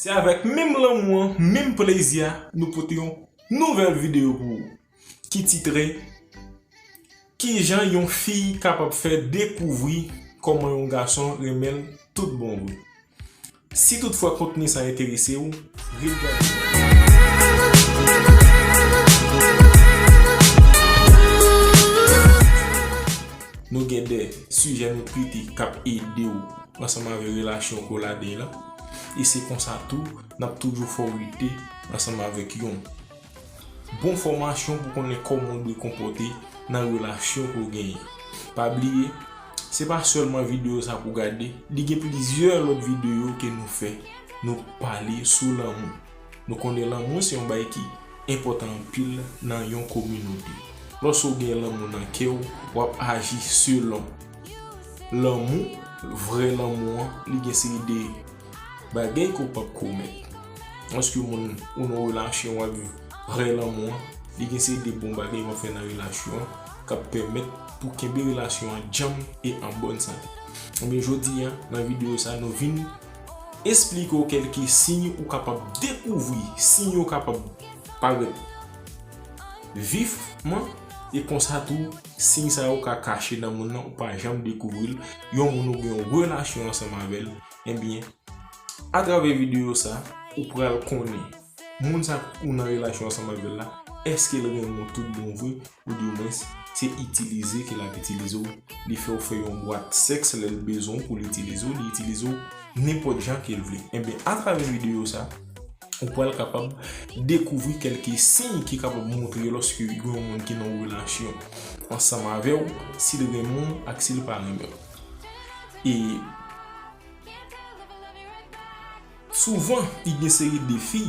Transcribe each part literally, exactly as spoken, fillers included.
Se avèk menm lanmou an, menm plezi a, nou pote yon nouvèl videyo pou ou ki titre Kijan yon fi kapab fè dekouvri kòman yon gason renmen l tout bon vre. Si toutfwa kontni sa enterese w, ret gade. Nou gen de sijè nou trete k ap ede w ansanm avèk relasyon ke w ladan l lan. E se konsa tou, n ap toujou fè w rete ansanm avèk yon bon fòmasyon pou konnen kòman w dwe konpòte nan relasyon ke w genyen. Pa bliye, se pa sèlman videyo sa pou w gade, li gen plizyè lòt videyo ke nou fè. Nou pale sou lanmou. Nou konnen lanmou se yon bagay ki enpòtan anpil nan yon kominote. Lòske w gen lanmou nan kè w, w ap aji selon lanmou, vrè lanmou an, li gen seri de bagay ke w p ap komèt. Lòske moun ou nan relasyon w ap viv vrè lanmou an, li gen seri de bon bagay w ap fè nan relasyon an k ap pèmèt pou kenbe relasyon an djanm e an bòn sante. Ebyen, jodi a, nan videyo sa, nou vin esplike w kèlke siy ou kapab dekouvri, siy yo kapab parèt vivman, e konsa tou, siy sa yo ka kache nan moun nan, ou pa janm dekouvri l, yon moun ou gen yon relasyon ansanm avè l, ebyen, atravè videyo sa, ou pral konnen moun sa ou nan relasyon ansanm avè l la, èske l renmen w tout bon vre, oudimwens, se itilize ke l ap itilize w, li fè w fè yon bwat sèks lè l bezwen w pou l itilize w, li itilize w nenpòt jan ke l vle. Ebyen, atravè videyo sa, ou pral kapab dekouvri kèlke siy ki kapab montre lòske gen yon moun ki nan yon relasyon ansanm avè w, si l renmen w ak si l pa renmen w. E souvan, li gen seri de fi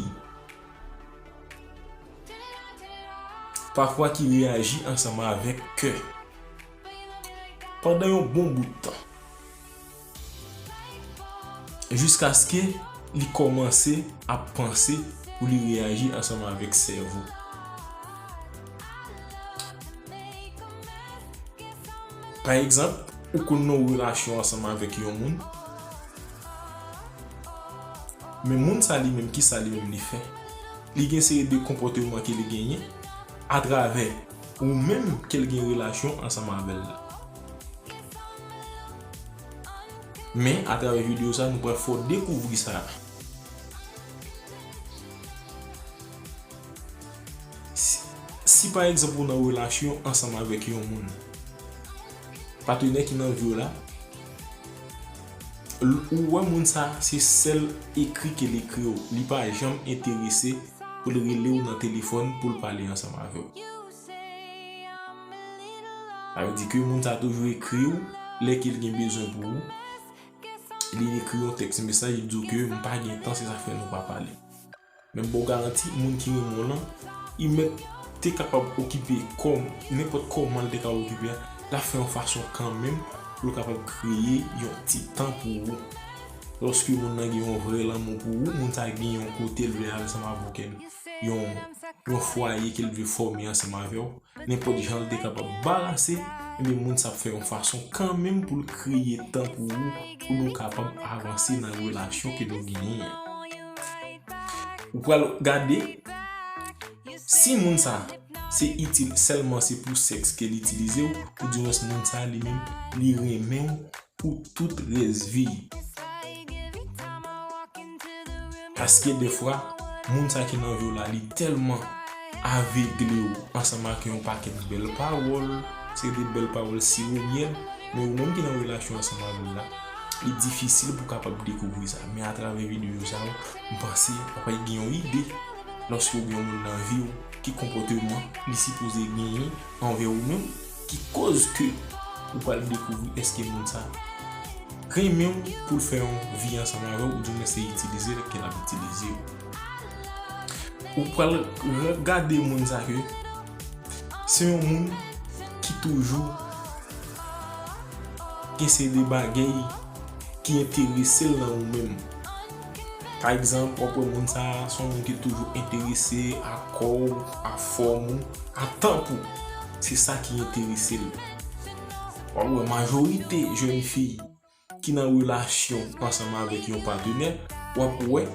pafwa ki reyaji ansanm avèk kè pandan yon bon bout tan, jiskaske li kòmanse ap panse pou li reyaji ansanm avèk sèvo. Pa egzanp, ou konn nan yon relasyon ansanm avèk yon moun, men moun sa li menm, ki sa li menm li fè? Li gen seri de konpòteman ke li genyen atravè ou menm ke l gen relasyon ansanm avè l la. Men, atravè videyo sa, nou pral fè w dekouvri sa. Si, si pa egzanp ou nan relasyon ansanm avèk yon moun, patenè ki nan vi w la, l-, ou wè moun sa, se sèl ekri ke l ekri w, li pa janm enterese pou l rele w nan telefòn pou l pale ansanm avè w. Sa vle di ke moun sa toujou ekri w lè ke l gen bezwen pou ou. Li ekri yon tèks mesaj, li di w ke m pa gen tan, se sa k fè nou pa pale. Men m ba w garanti, moun ki renmen w lan, li mèt te kapab okipe kòm, nenpòt kòman l te ka okipe a, l ap fè yon fason kanmenm pou l kapab kreye yon ti tan pou ou. Lòske moun nan gen yon vrè lanmou pou ou, moun sa gen yon kote l vle al ansanm avè w, ke l, yon, yon fwaye ke l vle fòme ansanm avè w, nenpòt jan l te kapab balanse, ebyen moun sa ap fè yon fason kanmenm pou l kreye tan pou ou, pou nou kapab avanse nan relasyon ke nou genyen an. Ou pral gade, si moun sa se itil, sèlman se pou sèks ke l itilize w, oudimwens moun sa li menm, li renmen w pou tout rès vi. Paske defwa, moun sa ki nan vi w la, li tèlman avegle w ansanm ak yon pakèt bèl pawòl, se de bèl pawòl siwo myèl, men ou menm ki nan relasyon ansanm avè l la, li difisil pou w kapab dekouvri sa. Men atravè videyo sa yo, m panse w ap gen yon ide lòske w gen yon moun nan vi w, ki konpòteman li sipoze genyen anvè ou menm, ki koz ke ou pral dekouvri èske moun sa renmen w pou l fè yon vi ansanm avè w, oudimwens se itilize l ke l ap itilize w. Ou pral re-, gade moun sa ke se yon moun ki toujou gen seri de bagay ki enterese l nan ou menm. Pa egzanp, w ap wè moun sa a se yon moun ki toujou enterese a kò w, a fòm ou, a tanp ou. Se sa ki enterese l. W ap wè majorite jèn fi ki nan relasyon ansanm avèk yon patenè, w ap wè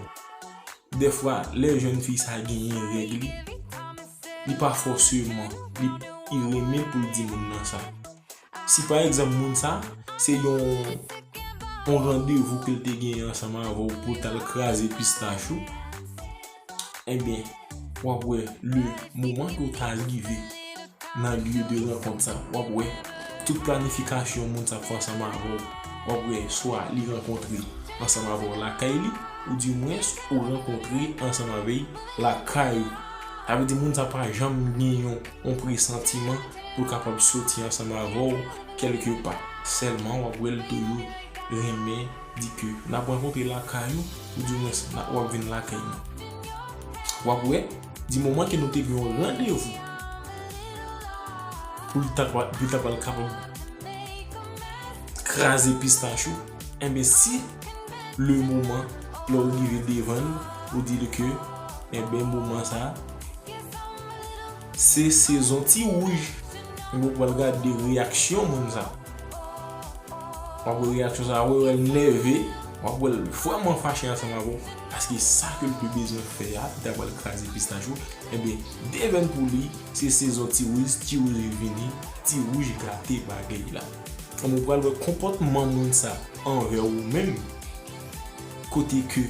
Dèfwa, lè jèn fi sa genyen règ li, li pa fòseman, li, li renmen pou l di moun nan sa. Si pa egzanp moun sa, se yon, yon randevou ke l te genyen ansanm avè w pou l t al kraze pistach ou, ebyen, w ap wè le moman ke w ta rive nan lye de rankont sa, w ap wè tout planifikasyon moun sa ap fè ansanm avè w, w ap wè swa li rankontre ansanm avè w lakay li, oudimwens ou rankontre ansanm avè l lakay ou. Sa vle di moun sa pa janm gen yon, yon presantiman pou l kapab soti ansanm avè w kèlkepa. Sèlman w ap wè l toujou renmen di ke n ap rankontre lakay ou, oudimwens n ap, w ap vin lakay mwen. W ap wè, di moman ke nou te gen yon randevou pou l ta, pou l ta pral kapab kraze pistach ou, enben si le moman lè w rive devan l, ou di l ke, enben moman sa, se sezon ti wouj. Enben ou pral gade reyaksyon moun sa. W ap wè reyaksyon sa, w ap wè l nève, w ap wè l vrèman fache ansanm avè w, paske sa ke l te bezwen fè a, li ta pral kraze pistach ou, enben, devan pou li, se sezon ti wouj, ti wouj vini, ti wouj gate bagay la. Enben, ou pral wè konpòtman moun sa anvè ou menm, kote ke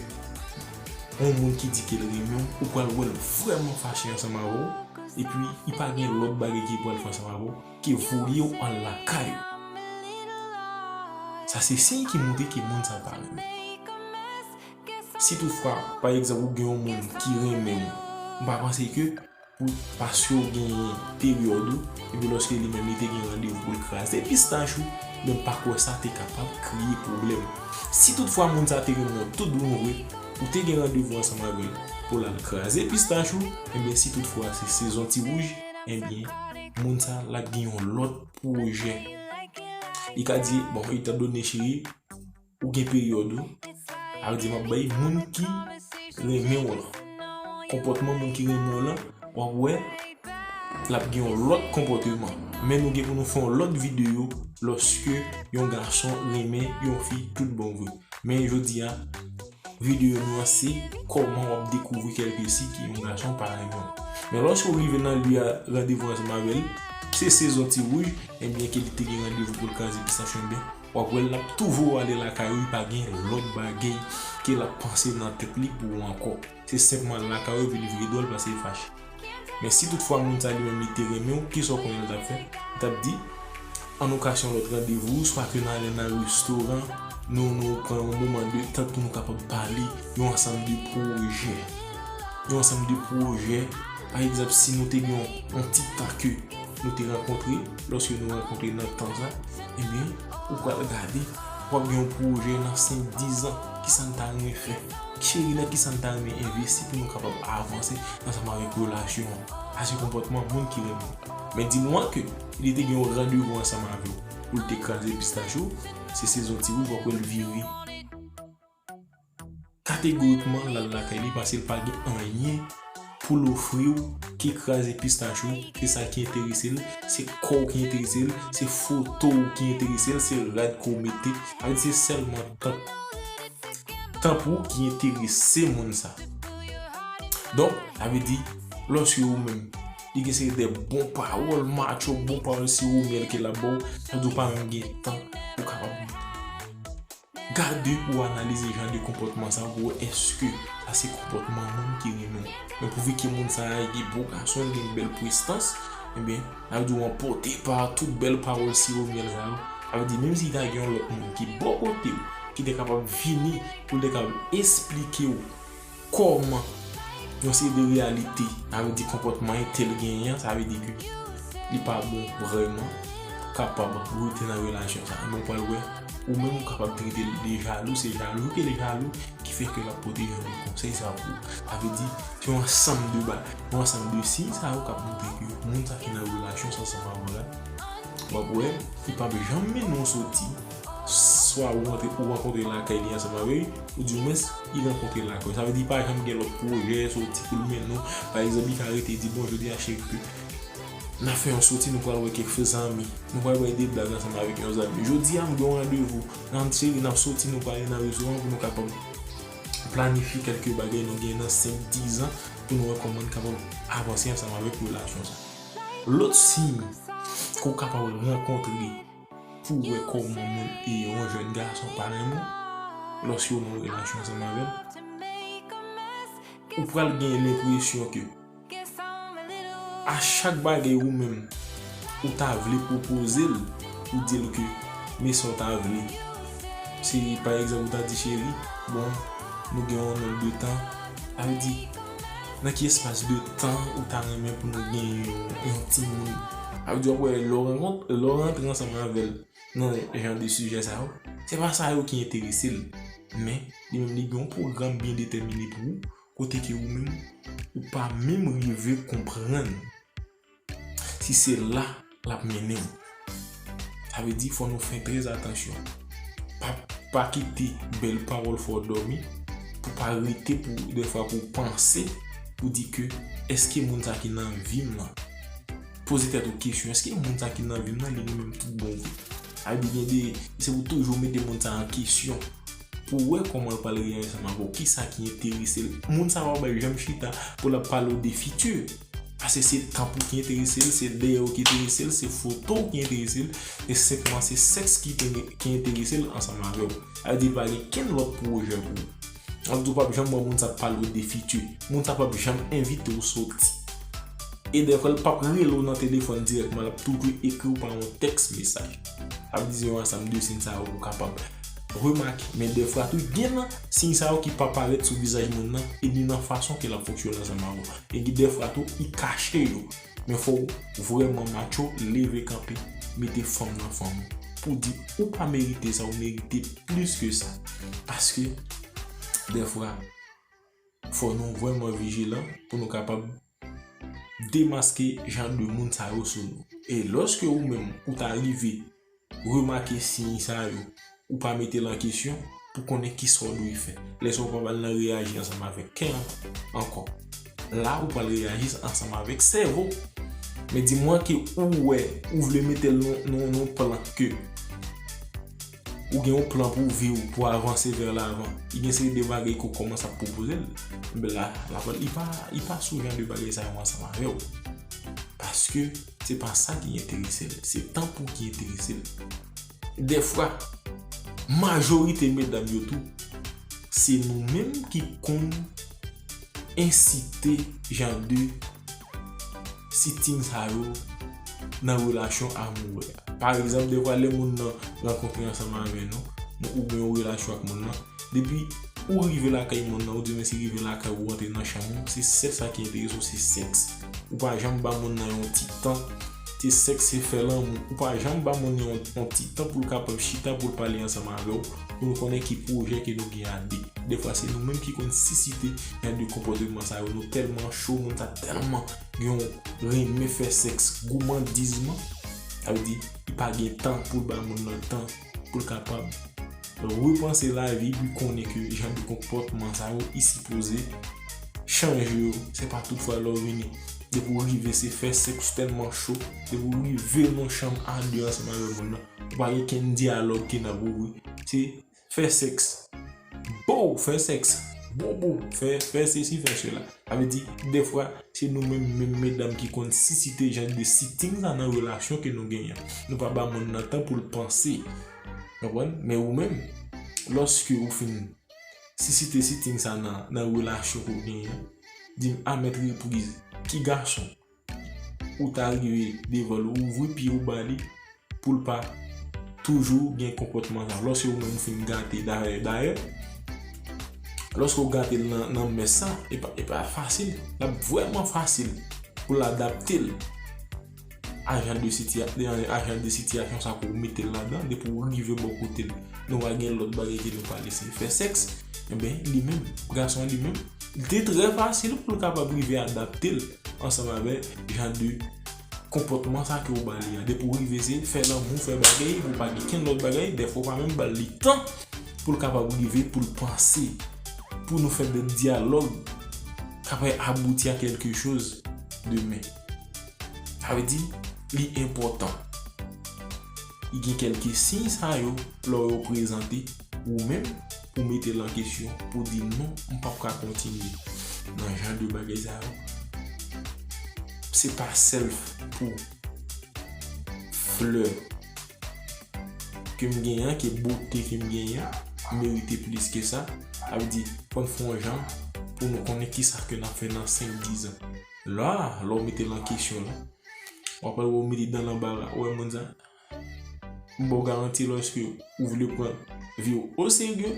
yon moun ki di ke l renmen w, ou pral wè l vrèman fache ansanm avè w, epi li pa gen lòt bagay ki pral fè ansanm avè w ke voye w al lakay ou. Sa se siy ki montre ke moun sa pa renmen. Si toutfwa, pa egzanp, ou gen yon moun ki renmen w, m pa panse ke pou, paske w genyen peryòd ou, epi lòske li menm li te gen randevou pou l kraze pistach ou, men m pa kwè sa te kapab kreye pwoblèm. Si toutfwa moun sa te renmen w tout bon vre, ou te gen randevou ansanm avè l pou l al kraze pistach ou, enben si toutfwa se sezon ti wouj, enben moun sa l ap gen yon lòt pwojè. Li ka di, bon, etandone cheri, ou gen peryòd ou, sa vle di m ap bay moun ki renmen w lan. Konpòtman moun ki renmen w lan, w ap wè, l ap gen yon lòt konpòteman. Men nou gen pou nou fè yon lòt videyo lòske yon gason renmen yon fi tout bon vre. Men jodi a, videyo nou an se kòman w ap dekouvri kèlke siy ke yon gason pa renmen w. Men lòske w rive nan lye a randevou ansanm avè l, se sezon ti wouj, enben ke li te gen randevou pou l kraze pistach ou, enben, w ap wè l ap tou voye w ale lakay ou, li pa gen lòt bagay ke l ap panse nan tèt li pou ou ankò. Se senpman al lakay ou epi li vire do l paske l fache. Men si toutfwa moun sa li menm li te renmen w, kisa w konnen l t ap fè? Li t ap di, ann nou kase yon lòt randevou, swa ke n ale nan restoran, nou, nou pran yon moman detant pou nou kapab pale yon ansanm de pwojè. Yon ansanm de pwojè. Pa egzanp, si nou te gen yon, yon ti tan ke nou te rankontre, lòske nou rankontre nan tan sa, ebyen, ou pral gade, w ap gen yon pwojè nan senk, diz an, kisa n ta renmen fè? Cheri, nan kisa n ta renmen envesti pou nou kapab avanse ansanm avèk relasyon an? Sa se konpòtman moun ki renmen w. Men di mwen ke li te gen yon randevou ansanm avè w pou l te kraze pistach ou, se sezon ti wouj, w ap wè l vire kategorikman l al lakay li paske l pa gen anyen pou l ofri w ke kraze pistach ou, se sa ki enterese l, se kò w ki enterese l, se foto w ki enterese l, se rad ke w mete, sa vle di se sèlman tan, tan pou w ki enterese moun sa. Donk, sa vle di, lòske ou menm, li gen seri de bon pawòl, match, bon pawòl siwo myèl ke l ap ba w, sa vle di w pa menm gen tan pou w kapab gade pou w analize jan de konpòtman sa pou wè èske sa se konpòtman moun ki renmen w. Men pouvi ke moun sa a gen bo gason, gen bèl prestans, enben, sa vle di w anpòte pa tout bèl pawòl siwo myèl sa yo. Sa vle di menm si ta gen yon lòt moun ki bò kote w, ki te kapab vini pou l te kapab esplike w kòman yon seri de reyalite, sa vle di konpòtman entèl genyen an, sa vle di ke li pa bon vrèman, kapab rete nan relasyon sa. Men w pral wè, ou menm ou kapab trete l de jalou, se jalou ke l jalou ki fè ke l ap pote jan de konsèy sa pou ou. Sa vle di, se yon ansanm de ba, yon ansanm de siy sa yo k ap montre ke moun sa ki nan relasyon sa, sa pa bon la. W ap wè, li p ap janm mennen w soti, swa ou rantre, ou rankontre lakay li ansanm avè l, oudimwens, li rankontre lakay w. Sa vle di, pa janm gen lòt pwojè soti pou l mennen w. Pa egzanp, li ka rete di, bon, jodi a, cheri, ke n ap fè yon soti, nou pral wè kèk zanmi. Nou pral bay de blag ansanm avèk yon zanmi. Jodi a, m gen yon randevou. Nan cheri, n ap soti, nou prale nan restoran pou nou kapab planifye kèlke bagay nou gen nan senk, diz an pou nou wè kòman n kapab avanse ansanm avèk relasyon sa. Lòt siy ke w kapab rankontre pou w wè kòman moun e yon jèn gason pa renmen w lòske w nan yon relasyon ansanm avè l, ou pral gen lenpresyon ke a chak bagay ou menm ou ta vle pwopoze l, ou di l ke men sa w ta vle. Se pa egzanp ou ta di, cheri, bon, nou gen yon nonb de tan. Sa vle di, nan ki espas de tan ou ta renmen pou nou gen yon, yon timoun? Sa vle di, w ap wè, lè w rankont-, lè w rantre ansanm avè l nan jan de sijè sa yo, se pa sa yo ki enterese l. Men, li menm, li gen yon pwogram byen detèmine pou ou, kote ke ou menm, ou pa menm rive konprann si se la l ap mennen w. Sa vle di, fò nou fè trè atansyon. Pa, pa kite bèl pawòl fè w dòmi, pou pa rete pou, dèfwa, pou w panse, pou di ke, èske moun sa ki nan vi m nan, poze tèt ou kesyon, èske moun sa ki nan vi m nan, li renmen m tout bon vre? Sa vle di, gen de, se pou toujou mete moun sa an kesyon, pou w wè kòman l pral reyaji ansanm avè w, kisa ki enterese l. Moun sa pa pral janm chita pou l ap pale w de fiti. Paske se tanp ou ki enterese l, se dèyè w ki enterese l, se foto w ki enterese l, e senpman se sèks ki te-, ki enterese l ansanm avè w. Sa vle di, li pa gen kenn lòt pwojè pou ou. Sa vle di, ou p ap janm wè moun sa ap pale w de fiti. Moun sa p ap janm envite w soti. E dèfwa, l p ap rele w nan telefòn dirèkman, l ap toujou ekri w pa yon tèks mesaj. Sa vle di, se yon ansanm de siy sa yo ou kapab remake. Men dèfwa tou, gen nan siy sa yo ki pa parèt sou vizaj moun nan, e ni nan fason ke l ap fonksyone ansanm avè w. E gen dèfwa tou, li kache yo. Men fò w vrèman matcho, leve kanpe, mete fanm nan fanm ou. Pou di, ou pa merite sa, ou merite plis ke sa. Paske, dèfwa, fò nou vrèman vijilan pou nou kapab demaske jan de moun sa yo sou nou. E lòske ou menm, ou ta rive remake siy sa yo, ou pa mete l an kesyon pou konnen kisa w dwe fè. Lè sa w pa pral nan reyaji ansanm avèk kè an ankò. La, ou pral reyaji ansanm avèk sèvo w. Men di mwen ke ou wè, ou vle mete l nan, nan, nan plan ke ou gen yon plan pou vi w, pou avanse vè lavan. Li gen seri de bagay ke w kòmanse ap pwopoze l. Men la, la, li pa, li pa sou jan de bagay sa yo ansanm avè w. Paske se pa sa ki enterese l. Se tanp ou ki enterese l. Dèfwa, majorite medam yo tou, se nou menm ki konn ensite jan de sitin sa yo nan relasyon amourè a. Pa egzanp, dèfwa lè moun nan rankontre ansanm avè nou, nou, ou gen yon relasyon ak moun nan, depi ou rive lakay moun nan, ou di, men si rive lakay ou, ou rantre nan chanm ou, se sèks sa ki enterese w, se sèks. Ou pa janm ba moun nan yon ti tan, se sèks, se fè lanmou. Ou pa janm ba moun nan yon, yon ti tan pou l kapab chita, pou l pale ansanm avè w, pou nou konnen ki pwojè ke nou gen a de. Dèfwa, se nou menm ki konn sisite jan de konpòteman sa yo. Nou tèlman cho, moun sa tèlman gen yon renmen fè sèks, goumandizman. Sa vle di, li pa gen tan pou l ba moun nan tan pou l kapab repanse lavi, epi konnen ke jan de konpòtman sa yo, li sipoze chanje yo. Se pa tout fwa lè w vini, depi w rive, se fè sèks, tèlman cho, depi w rive nan chanm a de ansanm avè moun nan, ou pa gen kenn dyalòg ki nan pou ou. Se fè sèks. Bo, fè sèks. Bobo, fè, fè sesi, fè sela. Sa vle di, dèfwa, se nou menm, menm medam ki konn sisite jan de sitin sa nan relasyon ke nou genyen. Nou pa ba moun nan tan pou l panse. Konprann? Men ou menm, lòske ou fin sisite sitin sa nan, nan relasyon ke w genyen, di m a mèt repriz, ki gason ou ta rive devan l, ou ouvri pye ou ba li, pou l pa toujou gen konpòtman sa. Lòske ou menm ou fin gate, dayè, dayè, lòske ou gate l nan, nan mès sa, e pa, e pa fasil. L ap vrèman fasil pou l adapte l a jan de sitiya-, a jan de sitiyasyon sa ke w mete l ladan, depi w rive bò kote l. Nou pa gen lòt bagay ke nou pale, se fè sèks. Enben, li menm, gason an li menm, li te trè fasil pou l kapab rive adapte l ansanm avè jan de konpòtman sa ke w ba li a. Depi w rive, se fè lanmou, fè bagay, ou pa gen kenn lòt bagay, dèfwa w pa menm ba li tan pou l kapab rive, pou l panse, pou nou fè de dyalòg k ap abouti a kèlke choz demen. Sa vle di, li enpòtan. Li gen kèlke siy sa yo, lè yo prezante, ou menm, ou mete l an kesyon, pou di non, m p ap ka kontinye nan jan de bagay sa yo. Se pa self pou flè ke m genyen an, ke bote ke m genyen an, merite plis ke sa. Sa vle di, fò n fè yon jan pou nou konnen kisa ke n ap fè nan senk, diz an. La, lè w mete l an kesyon la, w ap wè w mete dan lanbara. Ou wè moun sa? M ba w garanti, lòske ou vle pran vi w oserye,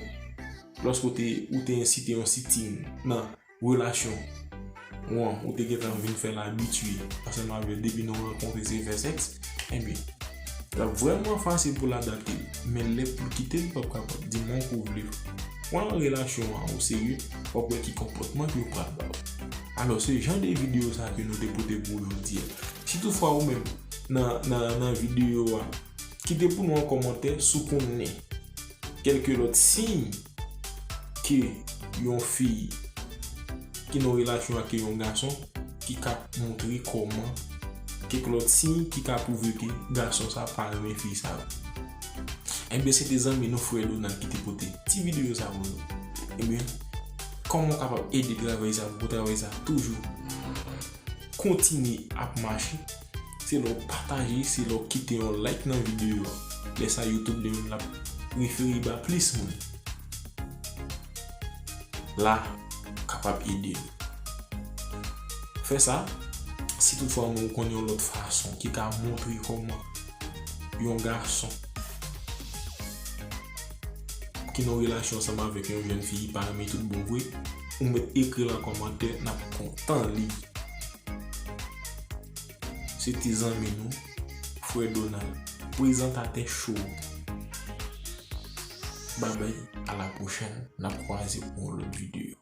lòske ou te, ou te ensite yon sitting nan relasyon ou an, ou te gentan vin fè l abitye ansanm avè l depi nou rankontre se fè sèks, ebyen, l ap vrèman fasil pou l adapte l. Men lè pou l kite l, l p ap kapab. Di mwen ke w vle pran relasyon an oserye, w ap wè ki konpòtman ke yo pral ba w. Alò, se jan de videyo sa ke nou te pote pou w jodi a. Si toutfwa ou menm, nan, nan, nan videyo a, kite pou nou an kòmantè si w konnen kèlke lòt siy ke yon fi ki nan relasyon ak yon gason ki ka montre kòman, kèk lòt siy ki ka pwouve ke gason sa pa renmen fi sa. Ebyen, se te zanmi nou, frè Donald, ki te pote ti videyo sa pou nou. Ebyen, kòman w kapab ede travay sa pou travay sa toujou kontinye ap mache? Se lè w pataje, se lè w kite yon like nan videyo a. Lè sa, YouTube li menm l ap refere ba plis moun. La, kapab ede nou. Fè sa, si toutfwa ou konnen yon lòt fason ki ka montre kòman yon gason ki nan relasyon ansanm avèk yon jèn fi pa renmen tout bon vre, ou mèt ekri l an kòmantè, n ap kontan li. Se te zanmi nou, frè Donald, prezantatè show. Babay, a la pwochèn, n ap kwaze pou yon lòt videyo.